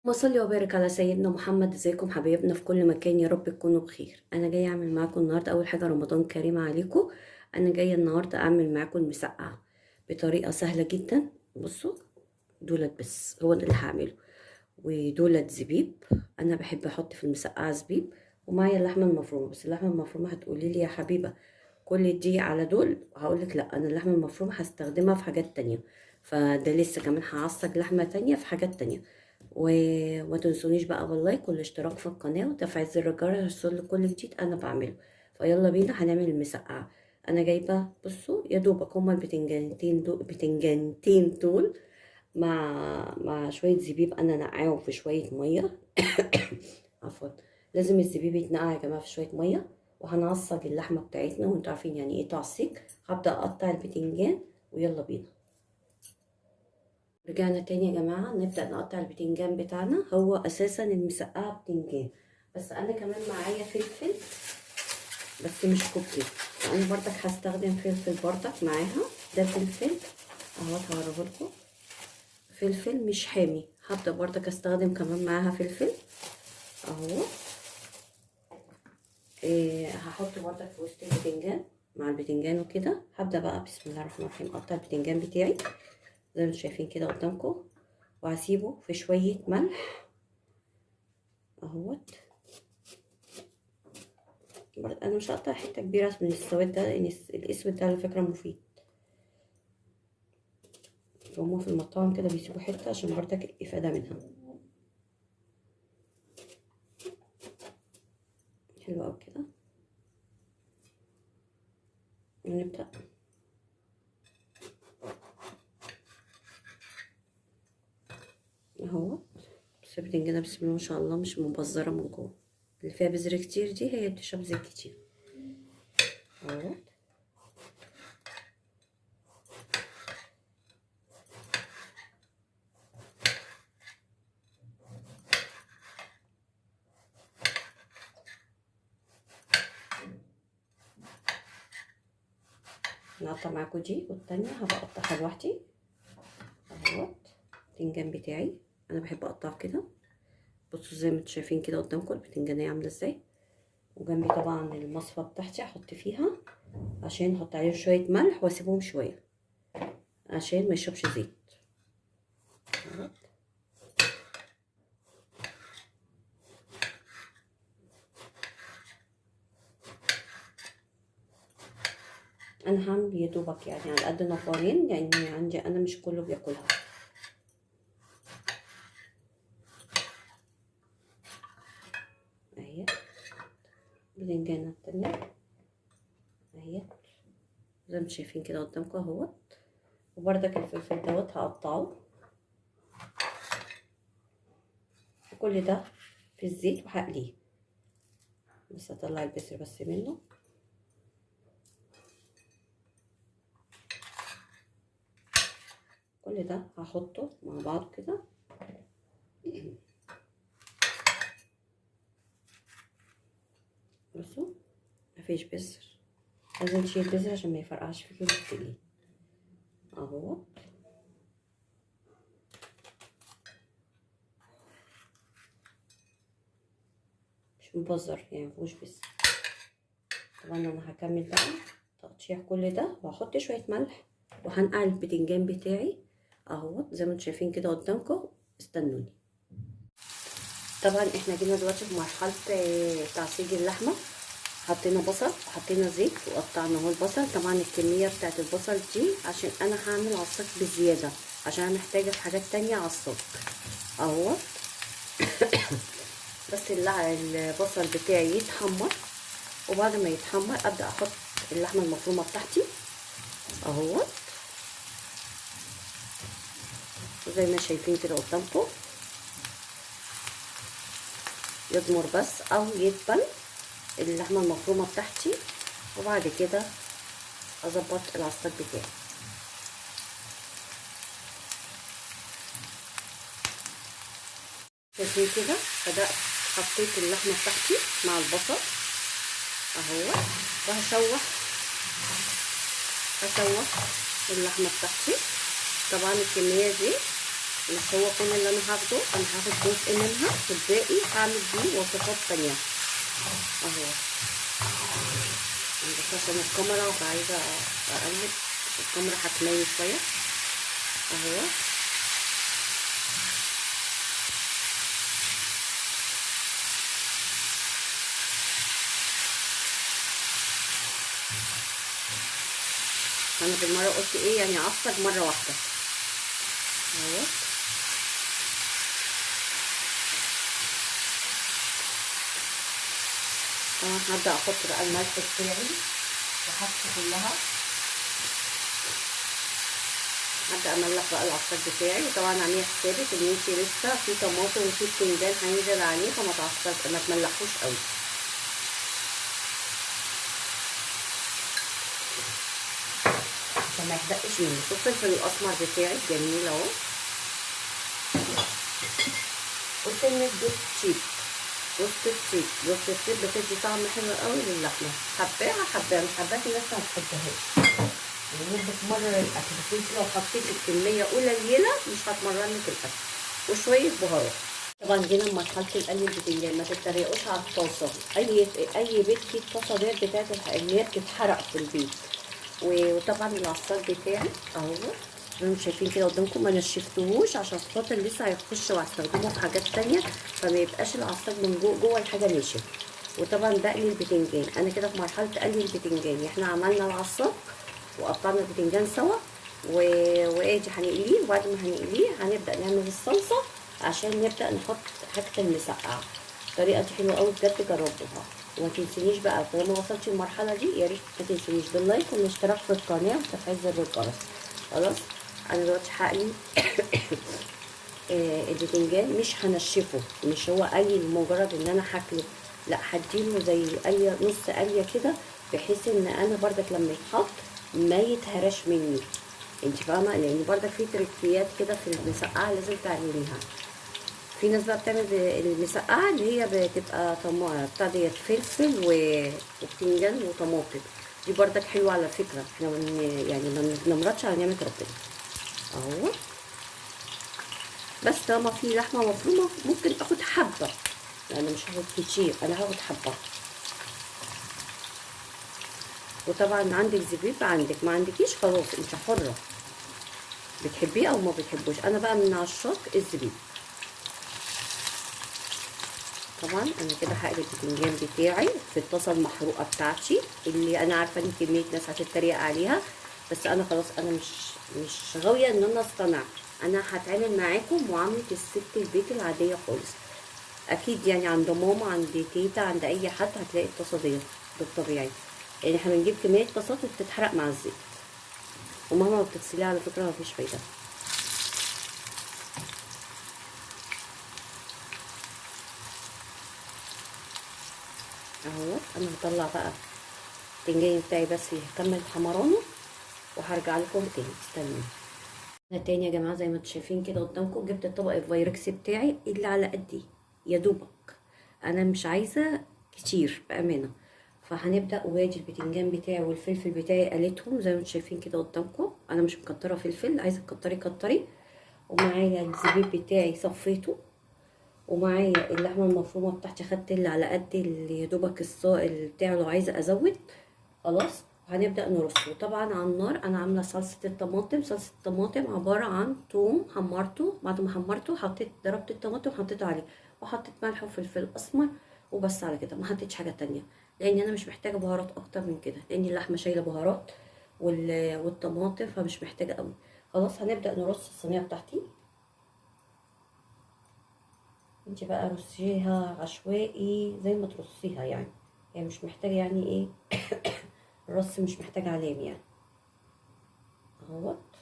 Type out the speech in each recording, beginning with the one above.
وصلي وبارك على سيدنا محمد. ازيكم حبايبنا في كل مكان؟ يا رب تكونوا بخير. انا جاية اعمل معاكم النهارده اول حاجة رمضان كريم عليكم. انا جاية النهارده اعمل معاكم المسقعه بطريقة سهلة جدا. بصوا دولت بس هو ده اللي هعمله، ودولت زبيب. انا بحب احط في المسقعه زبيب، ومعايا اللحمة المفرومه. بس اللحمة المفرومه هتقولي لي يا حبيبه كل دي على دول؟ هقولك لا، انا اللحمة المفرومه هستخدمها في حاجات تانية، فده لسه كمان هعصج لحمه تانية في حاجات تانية. وما تنسونيش بقى بال like والاشتراك في القناة وتفعيل زر الجرس عشان يوصلك كل جديد انا بعمله. فيلا بينا هنعمل المسقعه. انا جايبه بصوا يا دوبك هما البتنجانتين دول، بتنجانتين دول مع شوية زبيب انا نقعاهم في شوية مية. عفوا، لازم الزبيب يتنقع يا جماعة في شوية مية. وهنعصج اللحمة بتاعتنا، وانتوا عارفين يعني ايه تعصيج. هبدا اقطع البتنجان ويلا بينا. رجعنا تاني يا جماعة نبدا نقطع البتنجان بتاعنا. هو اساسا المسقعه بتنجان، بس انا كمان معايا فلفل بس مش كوبي، فانا برضك هستخدم فلفل برضك معاها. ده فلفل اهو هوريهولكم، فلفل مش حامي. هبدا برضك استخدم كمان معاها فلفل اهو. هحطه برضك في وسط البتنجان مع البتنجان وكده. هبدا بقى بسم الله الرحمن الرحيم اقطع البتنجان بتاعي زي ما انتم شايفين كده قدامكم، وهسيبه في شوية ملح اهوت. انا مش هقطع حتة كبيرة من السواد ده، لان الاسود ده على فكرة مفيد. هما في المطاعم كده بيسيبوا حتة عشان برضك الافادة منها. حلو قوي كده. ونبدا اهو. بس البتنجانه بسم الله ما شاء الله مش مبذره من جوه، اللي فيها بذر كتير دي هي بتشرب زيت كتير اهو. نقطع معاكم دي، والتانية هبقى اقطعها لوحدي اهوت. البتنجان بتاعي انا بحب اقطعه كده، بصوا زي ما انتم شايفين كده قدامكم البتنجانيه عامله ازاي. وجنبي طبعا المصفى بتاعتي احط فيها عشان احط عليهم شوية ملح واسيبهم شوية عشان ما يشربش زيت. انا هعمل يا دوبك يعني على قد نفرين، لان عندي انا مش كله بياكلها. اهي البتنجانه التانية اهي زي ما شايفين كده قدامكم اهوت. وبردك الفلفل دوت هقطعه، وكل ده في الزيت وهقليه، بس اطلع البذر بس منه. كل ده هحطه مع بعض كده. بصوا مفيش بذر، لازم تشيل البذر عشان ما يفرقعش فيكي وتقليه اهو. مش مبذر يعني مفيهوش بذر. طبعا انا هكمل بقى تقطيع كل ده، وهحط شوية ملح، وهنقع البتنجان بتاعي اهو زي ما انتم شايفين كده قدامكم. استنوني. طبعا احنا جينا دلوقتي في مرحلة تعصيج اللحمة. حطينا بصل وحطينا زيت وقطعنا اهو البصل. طبعا الكمية بتاعت البصل دي عشان انا هعمل عصاج بزيادة، عشان انا محتاجه في حاجات تانية عصاج اهو. بس البصل بتاعي يتحمر، وبعد ما يتحمر ابدا احط اللحمة المفرومه بتاعتي اهو زي ما شايفين كده قدامكم. يضمر بس او يدبل اللحمة المفرومه بتاعتي، وبعد كده اظبط العصاج بتاعي. شايفين كده بدات حطيت اللحمة بتاعتي مع البصل اهو، وهشوح هشوح اللحمة بتاعتي. طبعا الكمية دي مش هو كل اللي انا هاخده، انا هاخد جزء منها والباقي هعمل بيه وصفات تانية اهو. بس عشان الكاميرا عايزه اقلب الكاميرا حكماني شوية اهو. انا بالمرة قلت ايه يعني اعصج مرة واحدة اهو. طبعا هبدا احط بقى الملح بتاعي وحاجتي كلها، هبدا املح بقى العصاج بتاعي. وطبعا اعملي حسابك ان انتي لسه في طماطم وفي بتنجان هينزل عليه، فما تعصج ما تملحوش قوي. عشان ما يحدقش منك. والفلفل الاسمر بتاعي جميل اهو، وسنة جوز الطيب، جوز الطيب، جوز الطيب بتدي طعم حلو قوي للحمه. حباها حباها، مش حباها في ناس ما بتحبهاش، يعني بتمرر الاكل. بس انت لو حطيتي الكمية قليله مش هتمرر لك الاكل. وشوية بهارات. طبعا جينا لمرحلة القلي البتنجان، ما تتريقوش على الطاسه، اي بيت فيه الطاسه ديت بتاعت اللي هي بتتحرق في البيت. وطبعا العصاج بتاعي اهو زي ما انتم شايفين كده قدامكم، ما نشفتهوش عشان خاطر لسه هيخش وهستخدمه في حاجات تانية، فما يبقاش العصاج من جوه الحاجة ناشف. وطبعا بقلي البتنجان، انا كده في مرحلة قلي البتنجان. احنا عملنا العصاج وقطعنا البتنجان سوا، وادي هنقليه، وبعد ما هنقليه هنبدا نعمل الصلصه عشان نبدا نحط حاجة المسقعه. الطريقة دي حلوة قوي بجد، جربوها. وما تنسونيش بقى طالما وصلتي المرحلة دي يا ريت ما تنسونيش بال like والاشتراك في القناة وتفعيل زر الجرس. خلاص انا دلوقتي هقلي البتنجان، مش هنشفه، مش هو قلي لمجرد ان انا هاكله، لا هديله زي قليه نص قليه كده، بحيث ان انا بردك لما يتحط ما يتهرش مني، انت فاهمه؟ لان بردك في تركيات كده في المسقعه لازم تعمليها. في ناس بقى بتعمل المسقعه اللي هي بتبقى بتاع ديت فلفل وبتنجان وطماطم، دي بردك حلوة على فكرة. احنا يعني ما بنمرضش على نعمه ربنا اهو. بس طالما في لحمه مفرومه ممكن اخد حبه، انا مش هاخد كتير، انا هاخد حبه. وطبعا عندك زبيب، عندك ما عندكيش خلاص انت حره، بتحبيه او ما بتحبوش. انا بقى من عشاق الزبيب. طبعا انا كده هقلب البتنجان بتاعي في الطاسه المحروقه بتاعتي، اللي انا عارفه ان كمية ناس هتتريق عليها، بس انا خلاص انا مش غاويه ان انا اصطنع، انا هتعامل معاكم معاملة الست البيت العادية خالص. اكيد يعني عند ماما، عند تيتا، عند اي حد هتلاقي الطاسه ديت بالطبيعي. يعني احنا بنجيب كمية طاسات وبتتحرق مع الزيت، ومهما بتغسليها على فكرة مفيش فايده. اهو انا هطلع بقى البتنجان بتاعي بس يكمل حمرانه وهرجع لكم تاني، استنوني. انا تاني يا جماعة زي ما انتم شايفين كده قدامكم، جبت الطبق الفايركس بتاعي اللي على قدي يا دوبك، انا مش عايزه كتير بامانه. فهنبدا، وادي البتنجان بتاعي والفلفل بتاعي قليتهم زي ما انتم شايفين كده قدامكم، انا مش مكتره فلفل، عايزه تكتري كتري. ومعايا الزبيب بتاعي صفيته، ومعايا اللحمة المفرومه بتاعتي، خدت اللي على قد اللي يا دوبك السائل بتاعه لو عايزه ازود. خلاص وهنبدا نرصه. طبعا على النار انا عامله صلصه الطماطم. صلصه الطماطم عبارة عن توم حمرته، بعد ما حمرته حطيت ضربت الطماطم وحطيته عليه، وحطيت ملح وفلفل اسمر وبس. على كده ما حطيتش حاجة تانية، لان انا مش محتاجه بهارات اكتر من كده، لان اللحمة شايله بهارات والطماطم، فمش محتاجه قوي. خلاص هنبدا نرص الصينية بتاعتي. انت بقى رصيها عشوائي زي ما ترصيها، يعني هي مش محتاجه يعني ايه الرص مش محتاج علام يعني اهوت.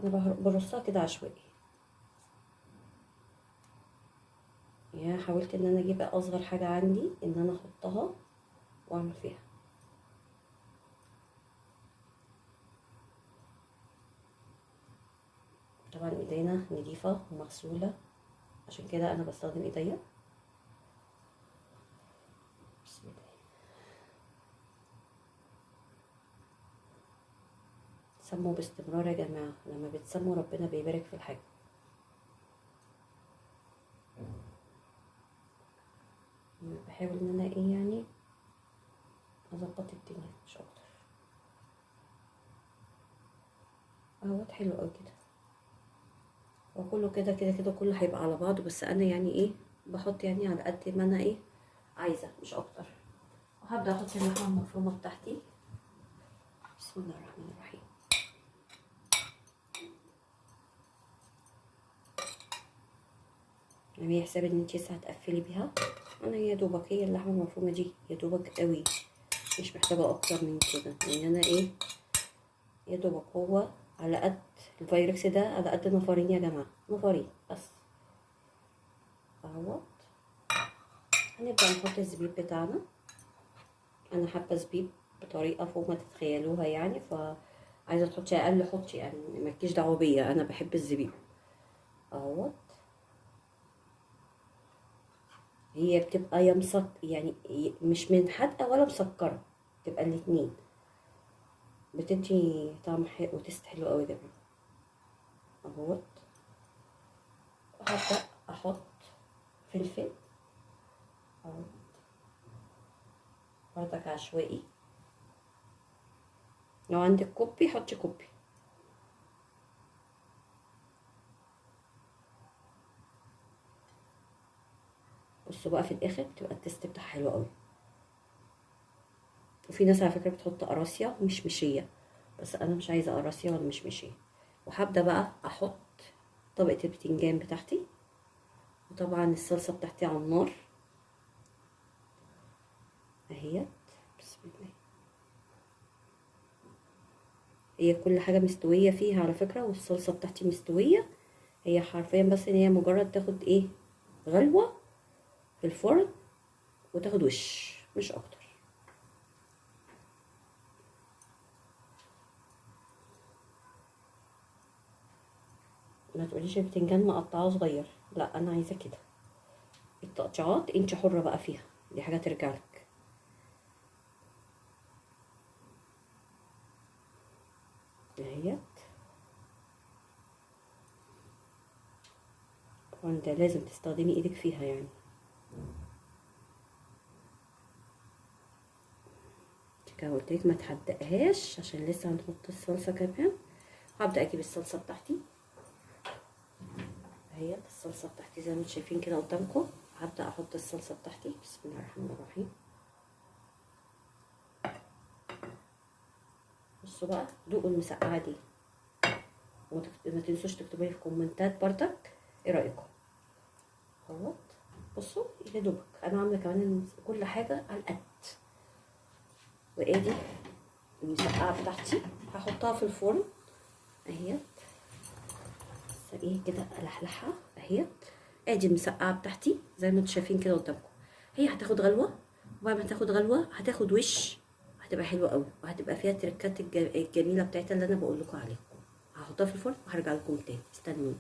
انا برصها كده عشوائي، يعني حاولت ان انا اجيب اصغر حاجة عندي ان انا احطها واعمل فيها. طبعا ايدينا نضيفه ومغسوله، عشان كده انا بستخدم ايديا. بسم الله. سموا باستمرار يا جماعة، لما بتسموا ربنا بيبارك في الحاجة. بحاول ان انا ايه يعني اظبط الدنيا مش اكتر. اهوت حلو قوي كده، وكله كده كده كده كله هيبقى على بعضه، بس انا يعني ايه بحط يعني على قد ما انا ايه عايزه مش اكتر. وهبدا احط اللحمة المفرومه بتاعتي. بسم الله الرحمن الرحيم. اعملي حساب ان انتي لسه هتقفلي بيها. انا يا دوبك هي اللحمة المفرومه دي يا دوبك قوي، مش محتاجه اكتر من كده، لان انا ايه يا دوبك هو على قد الفايركس ده، على قد نفرين يا جماعة، نفرين بس اهوت. هنبدا نحط الزبيب بتاعنا. انا حابة زبيب بطريقة فوق ما تتخيلوها يعني، فعايزه تحطي اقل حطي يعني، مالكيش دعوه بيا، انا بحب الزبيب اهوت. هي بتبقى يا مسك يعني، مش من حادقه ولا مسكره، بتبقى الاتنين، بتدي طعم حلو وتست حلو قوي يا جماعة اهوت. وهبدا احط فلفل اهو بردك عشوائي، لو عندك كوبي حطي كوبي. بصوا بقى في الاخر بتبقى ال taste بتاعها حلو قوي. وفي ناس على فكرة بتحط قراصيه مش مشيه، بس انا مش عايزه قراصيه ولا مش مشيه. وهبدا بقى احط طبقه البتنجان بتاعتي، وطبعا الصلصه بتاعتي على النار اهيت. بسم الله. هي كل حاجة مستوية فيها على فكرة، والصلصه بتاعتي مستوية، هي حرفيا بس ان هي مجرد تاخد ايه غلوه في الفرن وتاخد وش مش اكتر. ما تقوليش البتنجان مقطعاه صغير، لا انا عايزه كده. التقطيعات انت حره بقى فيها، دي حاجة ترجع لك. اهيت. طبعا ده لازم تستخدمي ايدك فيها يعني. كده قلت لك ما تحدقهاش عشان لسه هنحط الصلصه كمان. هبدا اجيب الصلصه بتاعتي اهي، الصلصه بتاعتي زي ما انتم شايفين كده قدامكم. هبدا احط الصلصه بتاعتي. بسم الله الرحمن الرحيم. بصوا بقى دوقوا المسقعه دي، وما تنسوش تكتبوا لي في الكومنتات بردك ايه رايكم اهوت. بصوا يا دوبك انا عامله كمان كل حاجة على القد. وادي المسقعه بتاعتي هحطها في الفرن اهيت، بس ايه كده الحلحها اهيت. ادي المسقعه بتاعتي زي ما انتم شايفين كده قدامكم. هي هتاخد غلوه، وبعد ما تاخد غلوه هتاخد وش، هتبقى حلوة قوي، وهتبقى فيها التركات الجميلة بتاعتها اللي انا بقول لكم عليها. هحطها في الفرن وهرجع لكم تاني، استنوني.